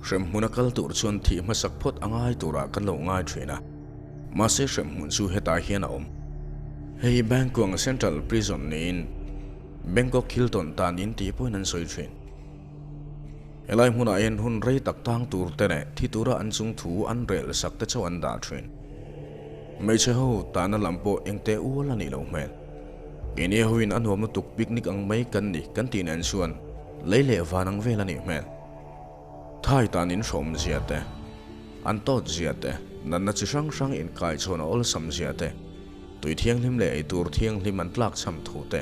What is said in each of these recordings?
Hremhmun a kal tur chuan thih hmasak phawt a ngai turah kan lo ngai thin a, mahse hremhmun chu hetah hian a awm. Hei hi Bangkuang Central Prison niin Bangkok Hilton tan in tih pawhin an sawi thin. Helai hmunah hian hun rei tak tang tur te leh thi tura an chung thu an rel sak te chauh an dah thin. Hmeichhe ho tahna lam pawh engte ual a nih loh hmel. Keini hoin a nuam lutuk picnic ang mai kan ni kan tih nen chuan lei leh van ang vel a nih hmel. Thai tan in hrawm zia te, an tawt zia te, natna chi hrang hrang inkai chhawn a awlsam zia te, tui thianghlim leh eitur thianghlim an tlak cham thu te,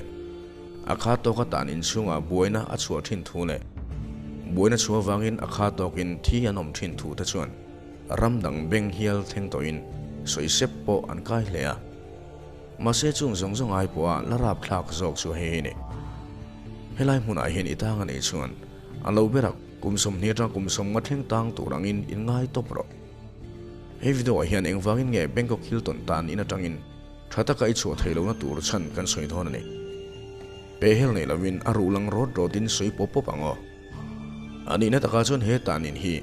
a kha tawka tan inchhungah buaina a chhuah thin thu leh buaina chhuah avangin a kha tawkin thi an awm thin thu te chuan ram dang beng hial thleng tawhin sawi sep pawh an kai hle a. Mahse chung zawng zawng ai pawha la rap thlak zawk chu hei hi ni. Helai hmunah hian i tang a nih chuan a lo ber a, kum 20 atang kum 50 thleng tang tur angin in ngai tawp rawh. He video ah hian engvangin nge Bangkok Hilton tan in atangin tha taka i chhuah theih lohna tur chhan kan sawi dawn a ni. Pehhel nei lovin a ruh lang rawt rawtin sawi pawp pawp ang aw. A nihna takah chuan he tan in hi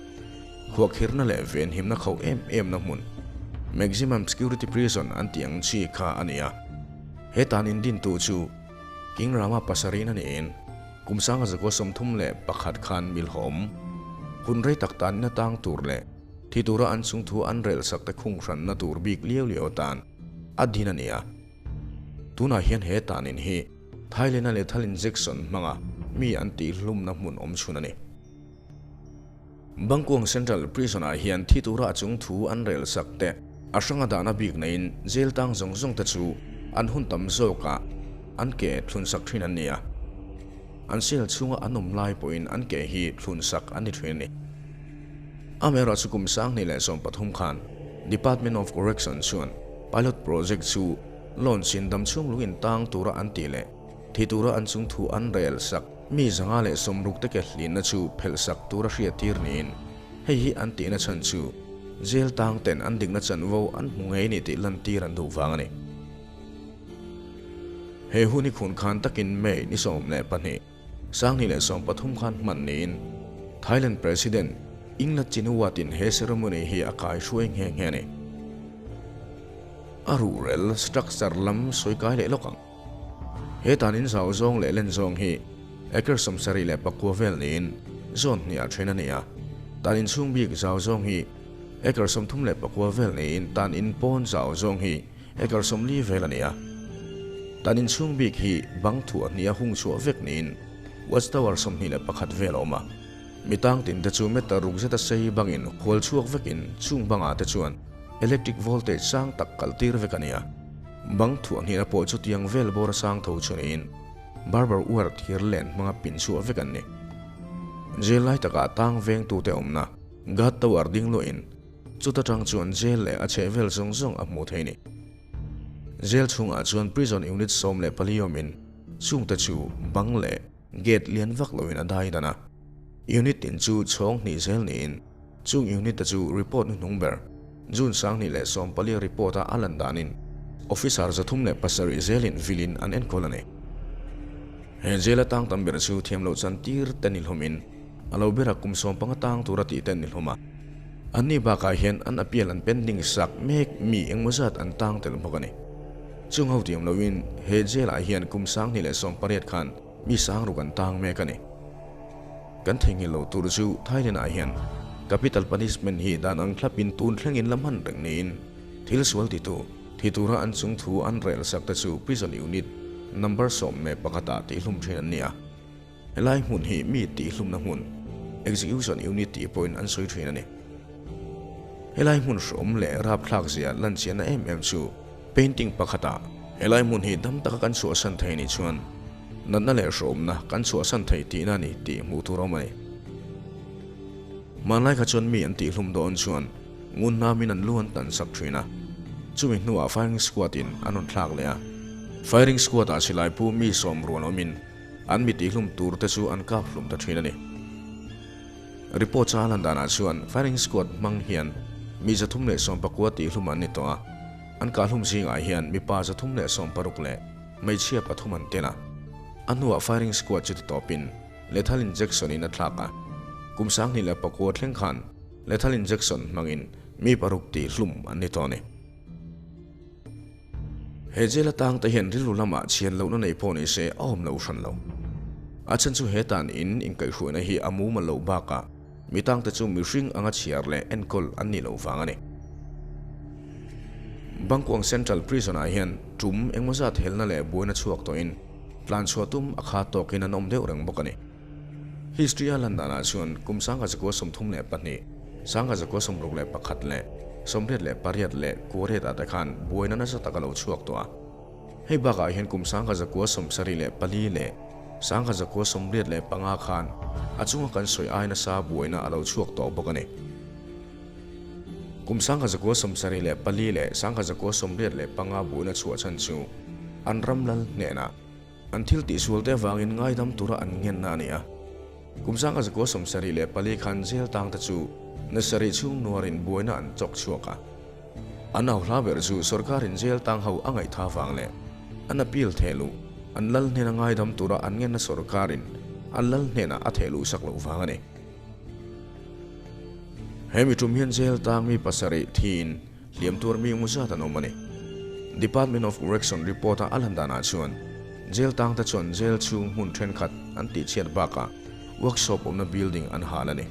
khuahkhirhna leh venhimna khauh em em na hmun, Maximum Security Prison an tih ang chi kha a ni a. He tan in dintu chu King Rama pasarih na niin kum 1931 khan milhawm hun rei tak tan in a tang tur leh thi tura an chung thu an rel sak te khung hranna tur bik liau liau atan a din a ni a. Tunah hian he tanin hi Thailand-a lethal injection hmanga mi an tihhlumna hmun awm chhun a ni. Bangkuang Central Prison-ah hian thi tura a chung thu an rel sak te a hranga dahna bik neiin jail tang zawng zawng te chu an hun tam zawkah an ke thlun sak thin an ni a. An cell chhunga an awm lai pawhin an ke hi thlun sak an ni thin a ni. Amaherawh chu kum 2013 khan Department of Correction chuan pilot project chu launch in damchhung lung in tang tura an tih leh thi tura an chung thu an rel sak mi 160 te ke hlinna chu phelh sak tura hriat tir niin hei hi an tihna chhan chu jail tang ten an dikna chanvo an hmu ngei ni tih lantir an duh vang a ni. He hun hi khun khan takin May ni 12, 2013 khan hman niin Thailand President Yingluck Shinawatra-in he ceremony hi a kai hruai nghe nghe a ni. A ruhrel structure lam sawi kai leh lawk ang. He tan in zau zawng leh len zawng hi acre 74 vel niin zone hnih ah then a ni a. Tan in chhung bik zau zawng hi acre 39 vel niin tan in pawn zau zawng hi acre 40 vel a ni a. Tan in chhung bik hi bang thuah hnih a hung chhuah vek niin watchtower 21 vel a awm a. Mi tang tin te chu meter ruk zeta sei bangin hual chhuak vekin chung bangah te chuan electric voltage sang tak kal tir vek a ni a. Bang thuah hnihna pawh chu tiang vel bawr a sang tho chu niin barber wire thir len hmanga pin chhuah vek an ni. Jail lai takah tang vengtute awmna guard tower ding luahin chuta tang chuan jail leh a chhehvel zawng zawng a hmuh theih a ni. Jail chhungah chuan prison unit 14 awmin chungte chu bang leh gate lian vak loin a dai dan a. Unit tin chu chhawng hnih zel niin chung unit te chu report hnuhnung ber June 2014 report a a lan danin officer 307 zelin vilin an enkawl a ni. He jail atang tam ber chu thiam loh chan tir te ni hlawmin a lo bera kum 15 tang tura tih te ni hlawm a. An ni bakah hian an appeal an pending sak mek mi engmaw zat an tang tel bawk a ni. Chung ho tiam loin he jail ah hian kum 2018 khan mi 6000 an tang mek a ni. Kan theihnghilh loh tur chu Thailand ah hian capital punishment hi dan ang thlapin tun thlengin la hman reng niin thil sual titu thi tura an chung thu an rel sak te chu prison unit number 11 ah tihhlum thin an ni a. Helai hmun hi mi tihhlumna hmun execution unit tih pawhin an sawi thin a ni. Helai hmun hrawm leh rapthlak zia lan chianna em em chu painting pakhatah helai hmun hi dam taka kan chhuahsan thei ni chuan natna leh hrawmna kan chhuahsan thei tihna ni tih hmuh tur awm a ni. Hmanlai kha chuan mi an tihhlum dawn chuan ngun hnamin an lu an tan sak thin a, chumi hnuah firing squad in an rawn thlak leh a. Firing squad ah silai pu mi 10 rual awmin an mi tihhlum tur te chu an kap hlum ta thin a ni. Report cha lan danah chuan firing squad hmang hian mi 319 tihhlum an ni tawh a, an kahhlum zingah hian mipa 360 leh hmeichhia pathum an tel a. A hnuah firing squad chu ti tawpin lethal injection in a thlak a. Kum 2009 thleng khan lethal injection hmangin mi paruk tih hlum an ni tawh a ni. He jail atang te hian rilru lamah chhian lohna nei pawh ni se a awm lo hran lo. A chhan chu he tan in inkaihhruaina hi a mumal loh bakah mi tangte chu mihring anga chhiar leh enkawl an nih loh vang a ni. Bangkuang Central Prison ah hian tum engmaw zat helna leh buaina chhuak tawhin tlanchhuah tum a kha tawkin an awm deuh reng bawk a ni. History a lan danah chuan kum 1932, 1961 leh 88 leh kuariat ah te khan buaina nasa tak a lo chhuak tawh a. Hei bakah hian kum 1974 leh 1985 khan a chunga kan sawi ai nasa buaina a lo chhuak tawh bawk a ni. Kum 1974 leh 1985 buaina chhuah chhan chu an ram lal hnenah, An thil tihsual te avangin ngaidam tura an ngenna a ni a. Kum 1974 khan jail tangte chu nasarih chhung nuarin buaina an chawk chhuak a. An au hla ber chu sorkarin jail tang ho a ngaihtha vang leh an appeal theh luh, an lal hnena ngaidam tura an ngenna sorkarin an lal hnenah a theh luh sak loh vang a ni. He mi tum hian jail tang mi pasarih thiin Hliam tur mi ngu zat an awm a ni. Department of Correction report-a a lan danah chuan jail tangte chuan jail chhung hmun thenkhat an tihchhiat bakah workshop awmna building an hal a ni.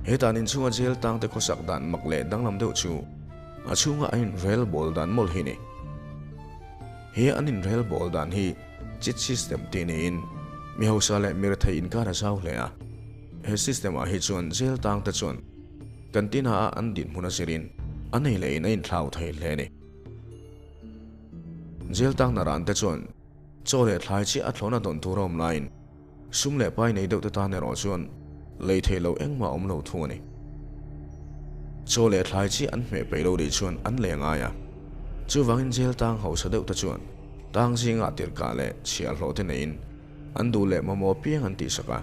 He tan inchhunga jail tangte khawsak dan mak leh danglam deuh chu a chhunga an inrel bawl dan mawlh hi ni. He an inrel bawl dan hi chit system tih niin mi hausa leh mi rethei inkar a zau hle a. He system-ah hi chuan jail tangte chuan Canteen ah an dinhmun a zirin a nei leh in a inthlau thei hle a ni. Jail tang naran te chuan chaw leh thlai chiah a thlawna dawn tur a awm laiin sum leh pai nei deuh te tan erawh chuan lei theih loh engmah a awm lo thung a ni. Chaw leh thlai chiah an hmeh peih lo rih chuan an leh ngai a, chuvangin jail tang hausa deuh te chuan tang zingah tirhkah leh chhiahhlawh te neiin An duh leh mamawh piang an tihsak a,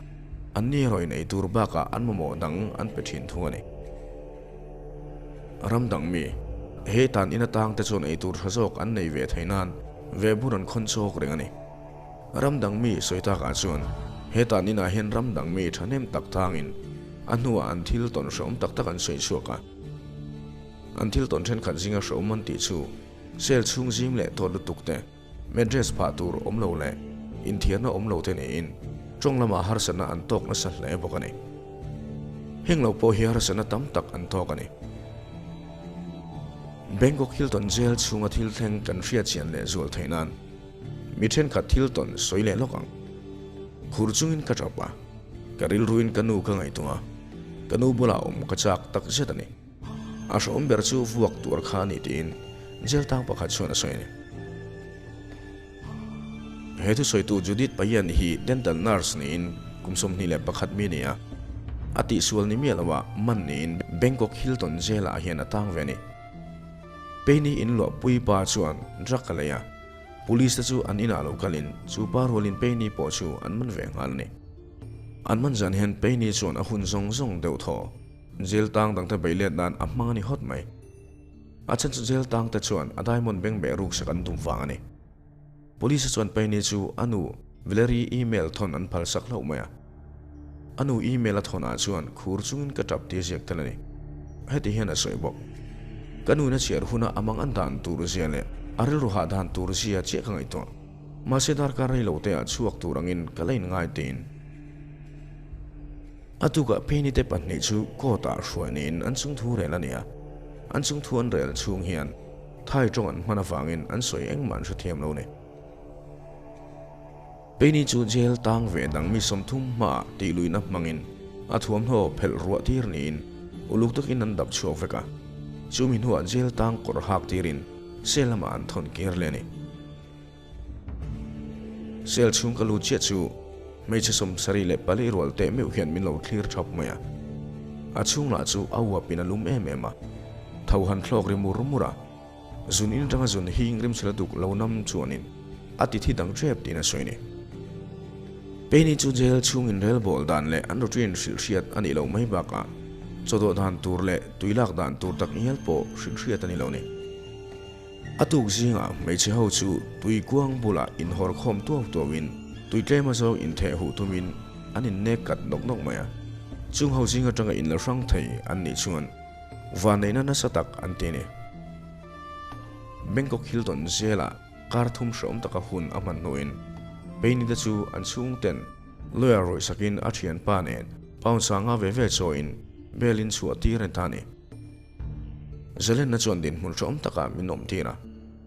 an ni erawh in ei tur bakah an mamawh dang an pe thin thung a ni. Ram dang mi, he tan in atang te chuan ei tur tha zawk an nei ve thei nan ve bur an khawn chawk reng a ni. Ram dang mi sawi takah chuan he tan inah hian ram dang mi thahnem tak tangin a hnuah an thil tawn hrehawm tak tak an sawi chhuak a. An thil tawn thenkhat zinga hrehawm an tih chu cell chhung zim leh tawt lutuk te, Mattress phah tur awm lo leh inthiarna awm lo te niin tawng lamah harsatna an tawk nasa hle bawk a ni. Heng lo pawh hi harsatna tam tak an tawk a ni. Bangkok Hilton Jail chhunga thil thleng kan hriatchian leh zual theih nan mi thenkhat thil tawn sawi leh lawk ang. Khur chungin ka tap a, ka rilruin ka nu ka ngaihtuah a, ka nu bulah awm ka chak tak zet a ni. A hrehawm ber chu vuak tur kha a ni tiin jail tang pakhat chuan a sawi a ni. He thusawitu Judith Payan hi dental nurse niin kum 21 mi a ni a, a tihsual ni miah loah man niin Bangkok Hilton Jail-ah hian a tang ve a ni. Peini inluahpui pa chuan drug a lei a, police te chu an inah lo kalin chu pa rualin Peini pawh chu an man ve nghal a ni. An man zan hian Peini chuan a hun zawng zawng deuh thaw. Jail tang dangte bei let nan a hmang a ni hawt mai. A chhan chu jail tangte chuan a diamond beng beh ruk sak an tum vang a ni. Police chuan Payne chu a nu Valerie email thawn an phal sak hlauh mai a. A nu email a thawn ah chuan khur chungin ka tap tia ziak tel a ni. Heti hian a sawi bawk. Ka nu in a chhiar huna a mang an dan tur zia leh a rilru hah dan tur zia chiah ka ngaihtuah. Mahse darkar rei lo te ah chhuak tur angin ka la in ngai tiin. A tukah Penny te pahnih chu court ah hruai niin an chungthu rel a ni a, an chungthu an rel chhung hian Thai tawng an hman avangin an sawi engmah an hrethiam lo ni. Penny chu jail tang ve dang mi 30 hmaah tihluihna hmangin a thuamhnaw phelh ruah tir niin uluk takin an dap chhuak vek a, chumi hnuah jail tang kawr hak tirin cell lamah an thawn kir leh a ni. Cell chhung ka lut chiah chu hmeichhe 74 rual teh meuh hian min lo thlir thap mai a. A chhung lah chu a uapin a lum em em a, tho han thlawk ri mur mur a. Zun in atanga zun hing rimchhela duk lo nam chuanin a ti thi dang tep tiin a sawi ni. Peini chu jail chhung inrel bawl dan leh an routine hrilh hriat a nih loh mai bakah chawdawh dan tur leh tuilak dan tur tak ngial pawh hrilh hriat a ni lo ni. A tuk zingah hmeichhe ho chu tui kuang bulah inhawr khawm tuau tuauin tui tlem a zawng intheh huh tumin an in nek kat nawk nawk mai a. Chung ho zing atanga in la hrang thei an nih chuan vanneihna nasa tak an ti a ni. Bangkok Hilton zela kar thum hrehawm taka hun a hman hnuin Payne te chu an chhungten lawyer rawih sakin a thianpa nen pound sanga ve ve chawiin bail in chhuah tir a ni ta a ni. Zelenna chuan dinhmun hrehawm takah min awm tir a,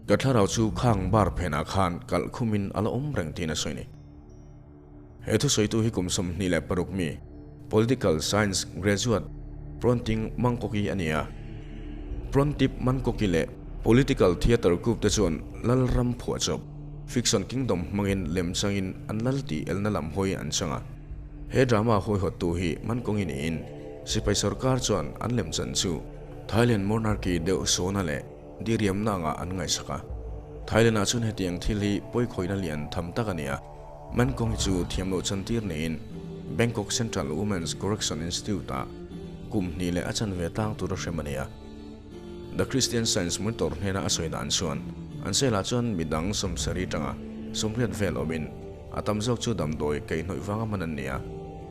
ka thlarau chu khang bar phenah khan kalh khumin a la awm reng tiin a sawi a ni. He thusawitu hi kum 26 mi, Political Science graduate Pronting Mangkoki a ni a. Prontip Mankoki leh Political Theatre Group te chuan Lalram phuahchawp, Fiction Kingdom hmangin lem changin an lal tih elna lam hawi an chang a. He drama huaihawttu hi Mankongi niin Sipai sorkar chuan an lemchan chu Thailand monarchy deuh sawna leh diriamna angah an ngaihsak a. Thailand-ah chuan hetiang thil hi pawikhawihna lian tham tak a ni a. Mankong hi chu thiam loh chantir neiin Bangkok Central Women's Correction Institute-ah kum hnih leh a chanve tlang tur a hrem a ni a. The Christian Science Monitor hnena a sawi dan chuan an cell-ah chuan midang 70 tanga 80 vel awmin a tam zawk chu damdawi keihnawih vanga hman an ni a,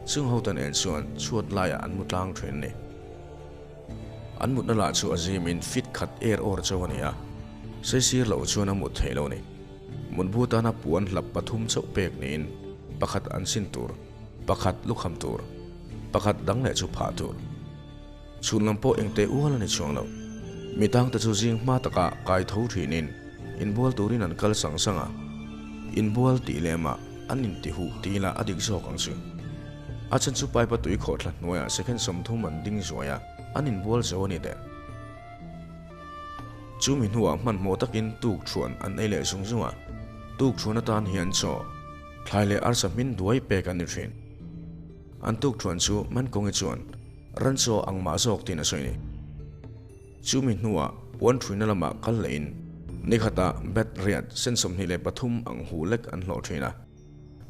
chung hoten en chuan chhuat laiah an mu tlang thin a ni. An mutna lah chu a zimin fit khat er awr chauh a ni a, saisir loh chuan a mut theih lo a ni. Mutbu tana puan hlap pathum chauh pek niin pakhat an sin tur, pakhat lukham tur, pakhat dang leh chu phah tur. Chhun lam pawh engte ual a ni chuang lo. Mi tangte chu zing hma takah kai tho thinin inbual turin an kal sang sang a. Inbual tih lemah an inti huh tih lah a dik zawk ang chu. A chhan chu pipe a tui khawh thla hnuaiah second 30 an ding zuai a, an inbual zo a ni der. Chumi hnuah hmanhmawh takin tuk thuan an ei leh zung zung a, tuk thuan atan hian chaw, thlai leh arsa hmin duai pek an ni thin. An tuk thuan chu Mankawngi chuan ranchaw ang mah zawk tiin a sawi ni. Chumi hnuah puan thuina lamah kal lehin nikhatah bat riat sen 23 ang hu lek an hlawh thin a.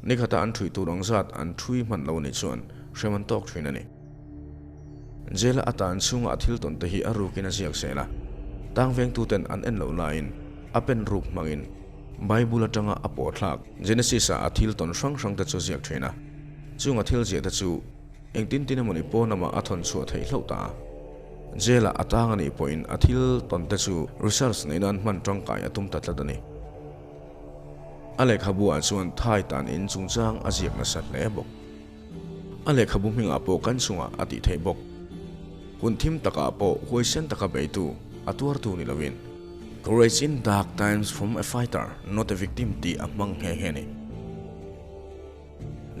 Nikhatah an thui tur ang zat an thui hman lo nih chuan hrem an tawk thin a ni. Jail-a atan chhunga a thil tawn te hi a rukin a ziak zel a, tang vengtuten an en loh laiin a pen ruk hmangin Bible atanga a pawh thlak Genesis-a a thil tawn hrang hrang te chu ziak thin a. Chung a thil ziah te chu engtin tin emawni pawn amah a thawn chhuah theih hlauh ta a. Jail-ah a tang a nih pawhin a thil tawn te chu research neih nan hman tangkai a tum ta tlat a ni. A lehkhabu ah chuan Thai tan in chungchang a ziak nasa hle bawk. A lehkhabu hmingah pawh kan chungah a tih theih bawk. Hun thim takah pawh huaisen taka beitu a tuartu ni loin Courage in dark times from a fighter, not a victim tih a hmang nghe nghe a ni.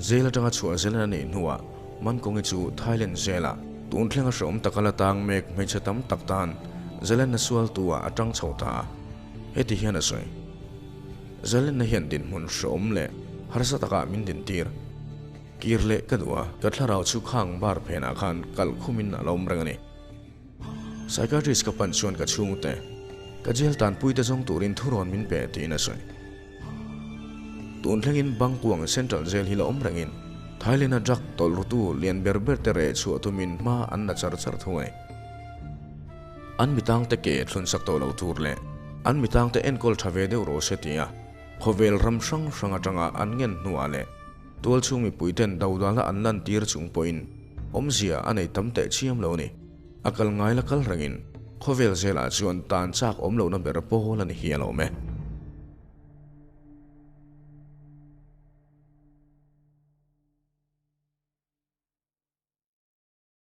Jail atanga chhuah zelan a nih hnuah Mankawngi chu Thailand jail-ah tun thlenga hrehawm taka la tang mek hmeichhe tam tak tan Zelenna sualtu-ah a tang chho ta a, heti hian a sawi. Zelenna hian dinhmun hrehawm leh harsa takah min dintir. Kir leh ka duh a, ka thlarau chu khang bar phenah khan kalh khumin a lo awm reng a ni. Psychiatrist ka pan chuan ka chhungte, ka jail tanpuite zawng turin thurawn min pe tiin a sawi. Tun thlengin Bangkuang Central Jail hi la awm rengin Thailand-a drug tawlhrutu lian ber ber te reh chhuah tumin hma an la char char thung a ni. An mitangte ke thlun sak tawh lo tur leh an mitangte enkawl tha ve deuh rawh se tia khawvel ram hrang hrang atanga an ngen hnuah leh tualchhung mipuiten dodalna an lantir chung pawhin awmzia a nei tam teh chiam lo a ni. A kal ngai la kal rengin khawvel zelah chuan tan chak awm lohna ber pawl a ni hi a lo awm e.